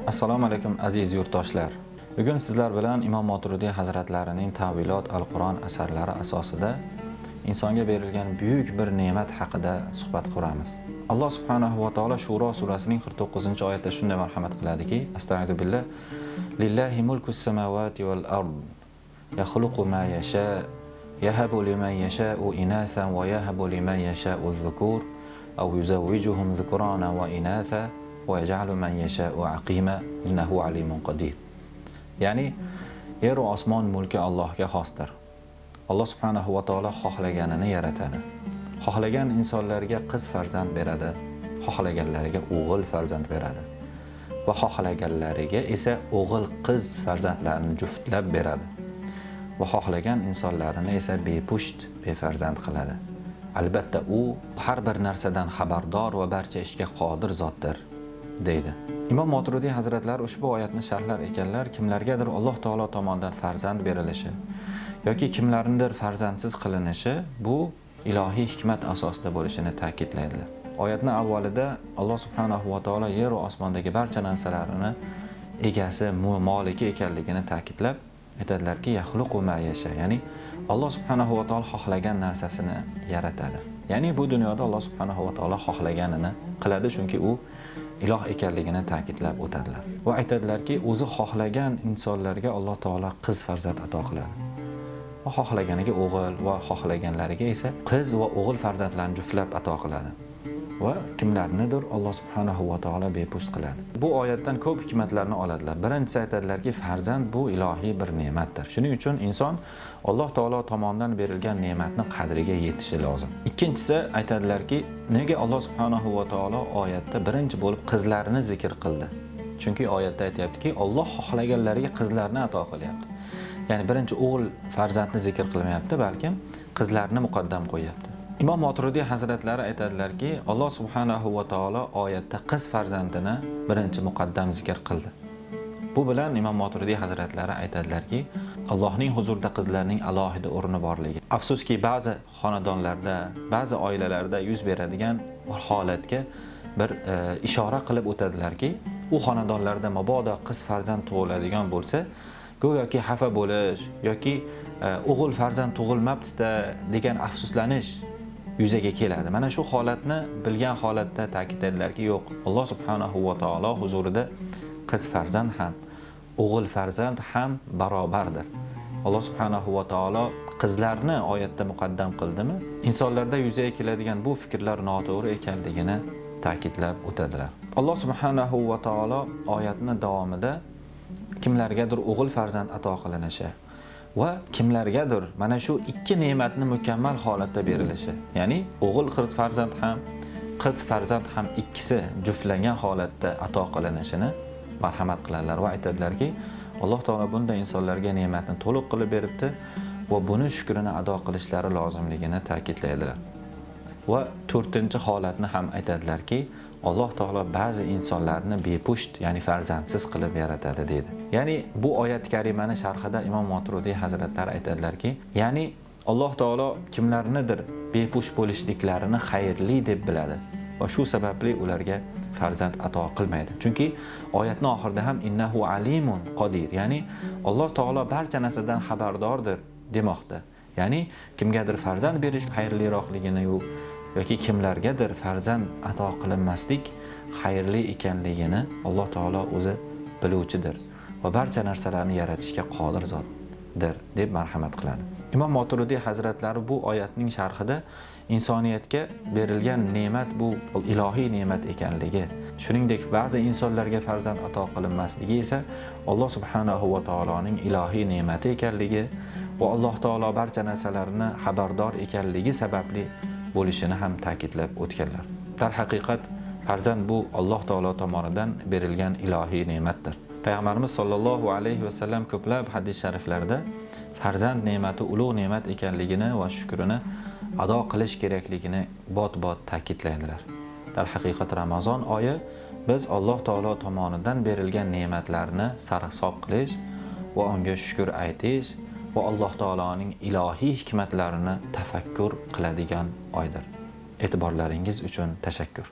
Assalomu alaykum aziz yurtdoshlar. Bugun sizlar bilan Imom Moturidiy hazratlarining Ta'vilot al-Qur'on asarlari asosida insonga berilgan buyuk bir ne'mat haqida suhbat quramiz. Alloh subhanahu va taolo Shuro surasining 49-oyatida shunday marhamat qiladiki: Astag'firu billah. Lillahi mulkus samawati val ard. Yakhluqu ma yasha, yahabu liman yasha'u inathan va yahabu liman yasha'u dhukur aw yuzawwijuhum dhukrana va inatha va yaj'alu man yasha'u aqima innahu alimun qadir. Ya'ni yer va osmon mulki Allohga xosdir. Alloh subhanahu va taolo xohlaganini yaratadi. Xohlagan insonlarga qiz farzand beradi, xohlaganlariga o'g'il farzand beradi va xohlaganlariga esa o'g'il qiz farzandlarini juftlab beradi. Va xohlagan insonlarini esa bepusht, befarzand qiladi. Albatta u har bir narsadan xabardor va barcha ishga qodir zotdir, deydi. Imom Moturidiy hazratlari ushbu oyatni sharhlar ekanlar, kimlargadir Alloh taolo tomonidan farzand berilishi yoki kimlarnidir farzandsiz qilinishi bu ilohiy hikmat asosida bo'lishini ta'kidlaydilar. Oyatning avvalida Alloh subhanahu va taolo yer va osmondagi barcha narsalarni egasi, moliki ekanligini ta'kidlab aytadilarki, yaxluqu ma yasha, ya'ni Alloh subhanahu va taolo xohlagan narsasini yaratadi. Ya'ni bu dunyoda Alloh subhanahu va taolo xohlaganini qiladi, chunki u iloh ekanligini ta'kidlab o'tadilar. Va aytadilarki, o'zi xohlagan insonlarga Alloh taolo qiz farzand ato qiladi. Va xohlaganiga o'g'il va xohlaganlariga esa qiz va o'g'il farzandlarni juftlab ato qiladi. Va kimlarnidir Alloh subhanahu va taolo bepusht qiladi. Bu oyatdan ko'p hikmatlarni oladilar. Birinchisi aytadilarki, farzand bu ilohiy bir ne'matdir. Shuning uchun inson Alloh taolo tomonidan berilgan ne'matni qadriga yetishi lozim. Ikkinchisi aytadilarki, nega Alloh subhanahu va taolo oyatda birinchi bo'lib qizlarni zikr qildi? Chunki oyatda aytayaptiki, Alloh xohlaganlariga qizlarni ato qilyapti. Ya'ni birinchi o'g'il farzandni zikr qilmayapti, balkim qizlarni muqaddam qo'yapti. Imom Moturidiy hazratlari aytadilarki, Alloh subhanahu va taolo oyatda qiz farzandini birinchi muqaddam zikr qildi. Bu bilan Imom Moturidiy hazratlari aytadilarki, Allohning huzurida qizlarning alohida o'rni borligi. Afsuski, ba'zi xonadonlarda, ba'zi oilalarda yuz beradigan holatga bir ishora qilib o'tadilarki, u xonadonlarda mabodo qiz farzand tug'iladigan bo'lsa, go'yoki xafa bo'lish yoki o'g'il farzand tug'ilmabdi-da degan afsuslanish yuzaga keladi. Mana shu holatni bilgan holatda ta'kidladilarki, yo'q, Alloh subhanahu va taolo huzurida qiz farzand ham, o'g'il farzand ham barobardir. Alloh subhanahu va taolo qizlarni oyatda muqaddam qildimi? Insonlarda yuzaga keladigan bu fikrlar noto'g'ri ekanligini ta'kidlab o'tadilar. Alloh subhanahu va taolo oyatni davomida kimlargadir o'g'il farzand ato qilinishi va kimlargadir mana shu ikki ne'matni mukammal holatda berilishi, ya'ni o'g'il farzand ham, qiz farzand ham ikkisi juftlangan holatda ato qilinishini marhamat qiladilar va aytadilarki, Alloh taolo bunday insonlarga ne'matni to'liq qilib beribdi va buni shukrini ado qilishlari lozimligini ta'kidlaydilar. Va to'rtinchi holatni ham aytadilarki, Alloh taolo ba'zi insonlarni bepusht, ya'ni farzandsiz qilib yaratadi deydi. Ya'ni bu oyat karimani sharhida Imom Moturidiy hazratlari aytadilarki, ya'ni Alloh taolo kimlarnidir bepusht bo'lishliklarini xayrli deb biladi va shu sababli ularga farzand ato qilmaydi. Chunki oyatning oxirida ham innahu alimun qodir, ya'ni Alloh taolo barcha narsadan xabardordir demoqda. Ya'ni kimgadir farzand berish xayrliroqligini yoki kimlargadir farzand ato qilinmaslik xayrli ekanligini Alloh taolo o'zi biluvchidir va barcha narsalarni yaratishga qodir zotdir deb marhamat qiladi. Imom Moturidiy hazratlari bu oyatning sharhida insoniyatga berilgan ne'mat bu ilohiy ne'mat ekanligi, shuningdek ba'zi insonlarga farzand ato qilinmasligi esa Alloh subhanahu va taoloning ilohiy ne'mati ekanligi va Alloh taolo barcha narsalarni xabardor ekanligi sababli bo'lishini ham ta'kidlab o'tganlar. Darhaqiqat farzand bu Alloh taolo tomonidan berilgan ilohiy ne'matdir. Payg'ambarimiz sollallohu alayhi va sallam ko'plab hadis shariflarda farzand ne'mati ulug' ne'mat ekanligini va shukrini ado qilish kerakligini bot-bot ta'kidlaydilar. Darhaqiqat Ramazon oyi biz Alloh taolo tomonidan berilgan ne'matlarni sarhisob qilish va unga shukr aytish va Alloh taoloning ilohiy hikmatlarini tafakkur qiladigan oydir. E'tiborlaringiz uchun tashakkur.